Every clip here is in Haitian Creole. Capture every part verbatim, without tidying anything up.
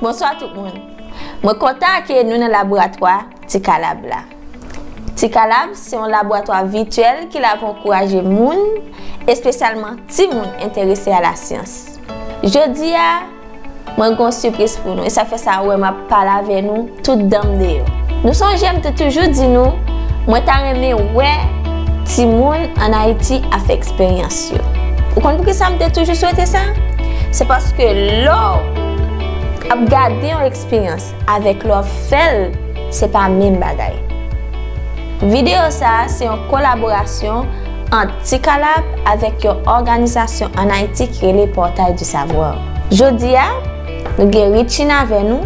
Bonswa tout moun. Mwen kontan akeyi nou nan laboratwa Ti Kalab la. Ti Kalab se yon laboratwa vityèl ki la pou ankouraje moun, espesyalman timoun, enterese a lasyans. Jodi a, mwen gen yon sipriz pou nou, e sa fè sa ou wè m ap pale avè nou tout dan m deyò. Nou sonje m te toujou di nou, mwen ta renmen wè timoun ann Ayiti ap fè eksperyans yo. Ou konn poukisa m te toujou swete sa? Se paske lè w ap gade yon eksperyans avèk lè w ap fè l, se pa menm bagay. Videyo sa a se yon kolaborasyon ant Ti Kalab avèk yon òganizasyon ann Ayiti ki rele Portail du Savoir. Jodi a, nou gen Richine avè nou,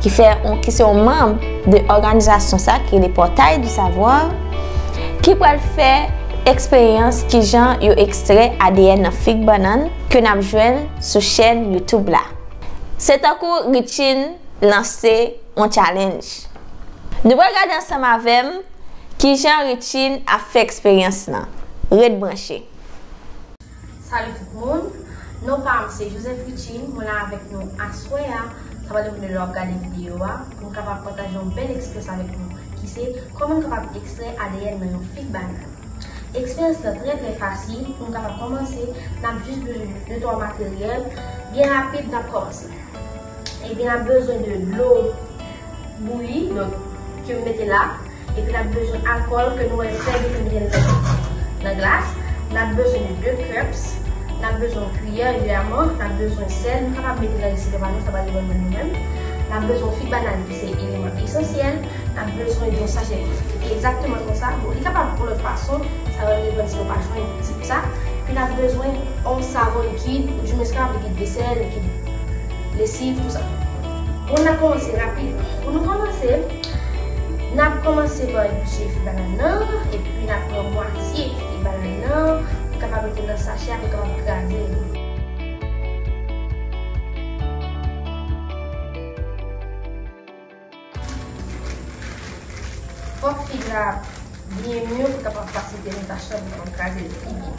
ki fè yon, ki se yon manm de òganizasyon sa ki rele Portail du Savoir, ki pral fè eksperyans kijan yo ekstrè A D N nan fig bannann ke n ap jwenn sou chèn YouTube la. Se tankou Richine lanse yon challenge. Nou pral gade ansanm avè m kijan Richine ap fè eksperyans lan. Ret branche. Salut tout moun, non pa m se Joseph Richine, mwen la avèk nou aswè a, sa pa depi lè w ap gade videyo a, pou m kapab pataje yon bèl eksperyans avèk nou, ki se kòman n kapab ekstrè A D N nan yon fig bannann. Eksperyans lan trè trè fasil, pou n kapab kòmanse, n ap jis bezwen de twa materyèl, byen rapid n ap kòmanse. Ebyen, n ap bezwen de dlo bouyi, donk, ke m mete la. Epi n ap bezwen alkòl ke nou wè klè depi m mete l nan, nan glas. N ap bezwen de de cups. N ap bezwen yon kiyè, evidaman. N ap bezwen sèl. Nou kapab mete nan resipyan pa nou, sa pa depann de nou menm. N ap bezwen yon fig bannann ki se eleman esansyèl. N ap bezwen yon sachè ki egzakteman konsa. Bon, li kapab yon lòt fason, sa va depann si nou pa jwenn tip sa. Epi n ap bezwen yon savon likid, oudimwens kapab likid vesèl, likid lesiv, tou sa. Bon, n ap kòmanse rapid. Pou nou kòmanse, n ap kòmanse pa epiche fig bannann nan, epi n ap pran mwatye fig bannann nan, nou kapab mete nan sachè a, nou kapab kraze l. Fòk fig la byen mi pou kapab fasilite nou tach lan, pou kapab kraze l pi byen.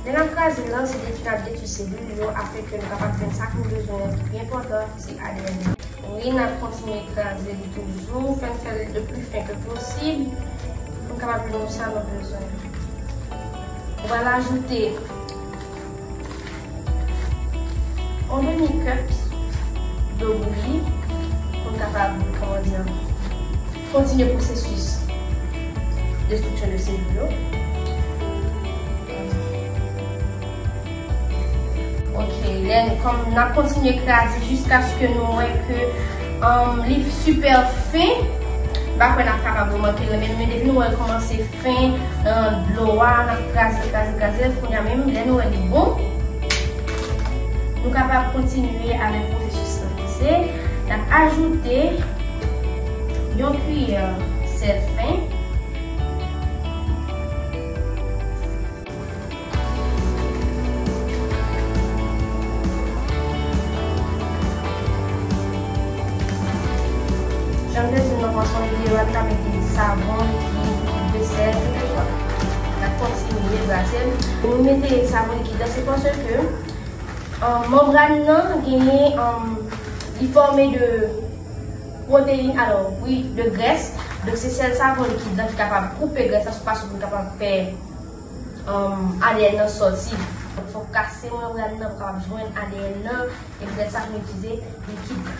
Lè n ap kraze l lan, se detwi n ap detwi selil yo, afenke nou kapab jwenn sa k nou bezwen an, ki pi enpòtan, se A D N nan. Wi, n ap kontinye kraze li toujou, fè n fè l le pli fen ke posib, pou n kapab jwenn sa nou bezwen. Nou pral ajoute yon demi cup dlo bouyi pou n kapab, kòman di, kontinye pwosesis destriksyon de selil yo. Ok, lè n, kòm n ap kontinye kraze jiskaske nou wè ke, um, li sipè fen, m pa kwè n ap kapab remake l, men, men depi nou wè l kòmanse fen, nan dlo a, n ap kraze, kraze, kraze l. Kounye a menm, lè nou wè li bon, nou kapab kontinye avèk pwosesis lan ki se, n ap ajoute yon kiyè sèl fen. Jan m te di nou nan kòmansman videyo a, n ka mete savon, likid, likid vesèl, kèlkeswa. N ap kontinye kraze l. Nou mete savon likid la, se paske, um, manbràn nan genyen, um, li fòme de pwoteyin, alò, wi, de grès. Donk, se sèl savon likid la ki kapab koupe grès la, sou fason pou n kapab fè, um, A D N nan sòti. Fòk kase manbràn nan pou kapab jwenn A D N nan, e poutèt sa nou itilize likid la.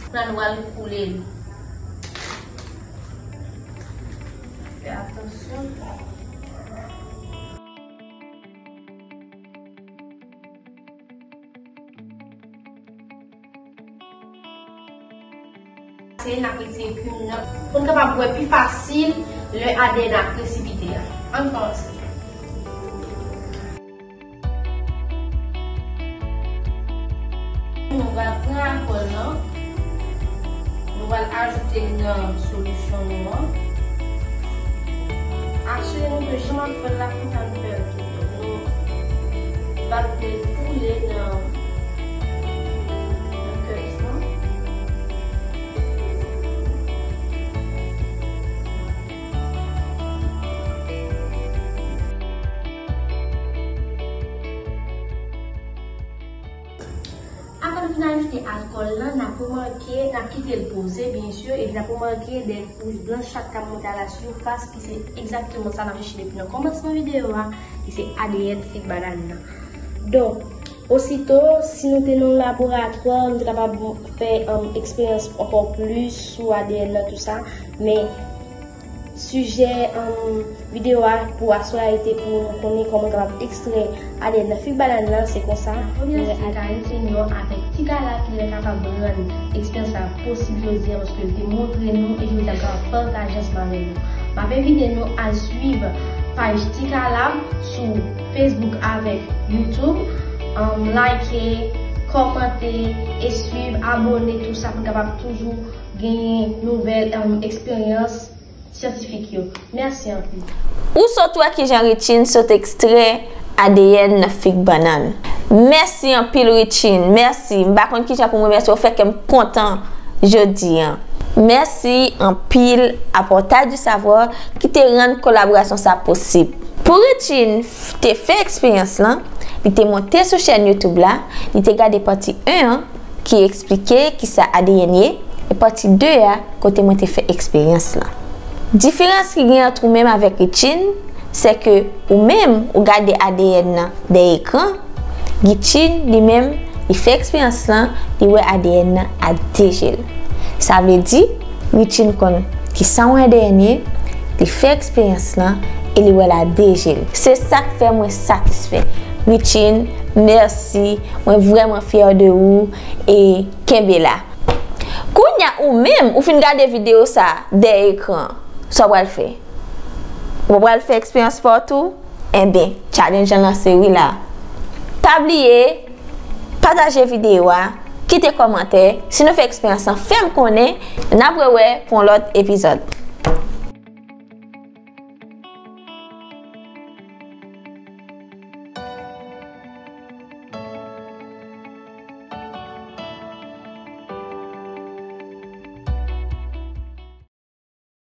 La, nou pral koule l. Fè atansyon. Se n ap retire krim nan pou n kapab wè pi fasil lè A D N ap presipite a. Ann kòmanse. Nou pral pran alkòl lan, nou pral ajoute l nan solisyon nou an. Asire nou ke jan m ap fè l la konsa nou fè l tou. Donk, nou pral koule nan, nan cups lan. N ajoute alkòl lan, n ap remake, n ap kite l poze, byen si, epi n ap remake de wouj blanch sa k ap monte alasifas, ki se egzakteman sa n ap chèche depi nan kòmansman videyo a, ki se A D N fig banann nan. Donk, osito, si nou te nan laboratwa, nou te kapab fè, um, eksperyans ankò plis sou A D N nan, tou sa, men sijè, um, videyo a pou aswè a, e te pou nou konnen kòman kapab ekstrè A D N nan fig banann nan, se konsa. Premye sèl Karine Senior avèk Ti Kalab ki te kapab rann eksperyans sa posib jodi a, paske l te montre nou e jodi a l kapab pataje ansanm avèk nou. M ap envite nou al swiv paj Ti Kalab sou Facebook avèk YouTube. Um, like, kòmante e swiv, abòne, tou sa pou n kapab toujou genyen nouvèl, um, eksperyans syantifik yo. Mèsi anpil. Ou sot wè kijan Richine sot ekstrè A D N nan fig banann. Mèsi anpil, Richine. Mèsi. M pa konn kijan pou m remèsye w, ou fè kè m kontan jodi a. Mèsi anpil a Portail du Savoir ki te rann kolaborasyon sa posib. Pou Richine f-, te fè eksperyans lan, li te monte sou chèn YouTube la, li te gade pati en an, ki eksplike kisa A D N ye, e pati de a, kote mwen te fè eksperyans lan. Diferans ki gen ant ou menm avèk Richine, se ke ou menm, ou gade A D N nan dèyè ekran, Richine, li menm, li fè eksperyans lan, li wè A D N nan a de je l. Sa vle di, Richine konn kisa yon A D N ye, li fè eksperyans lan, e li wè l a de je l. Se sa k fè mwen satisfè. Richine, mèsi, mwen vrèman fyè de ou, e kenbe la. Kounye a ou menm, ou fin gade videyo sa dèyè ekran, sa w pral fè? Ou pral fè eksperyans pa w tou? Enben, challenge lan lanse wi la. Pa bliye, pataje videyo a, kite kòmantè. Si nou fè eksperyans lan, fè m konnen. N ap rewè pou yon lòt epizòd.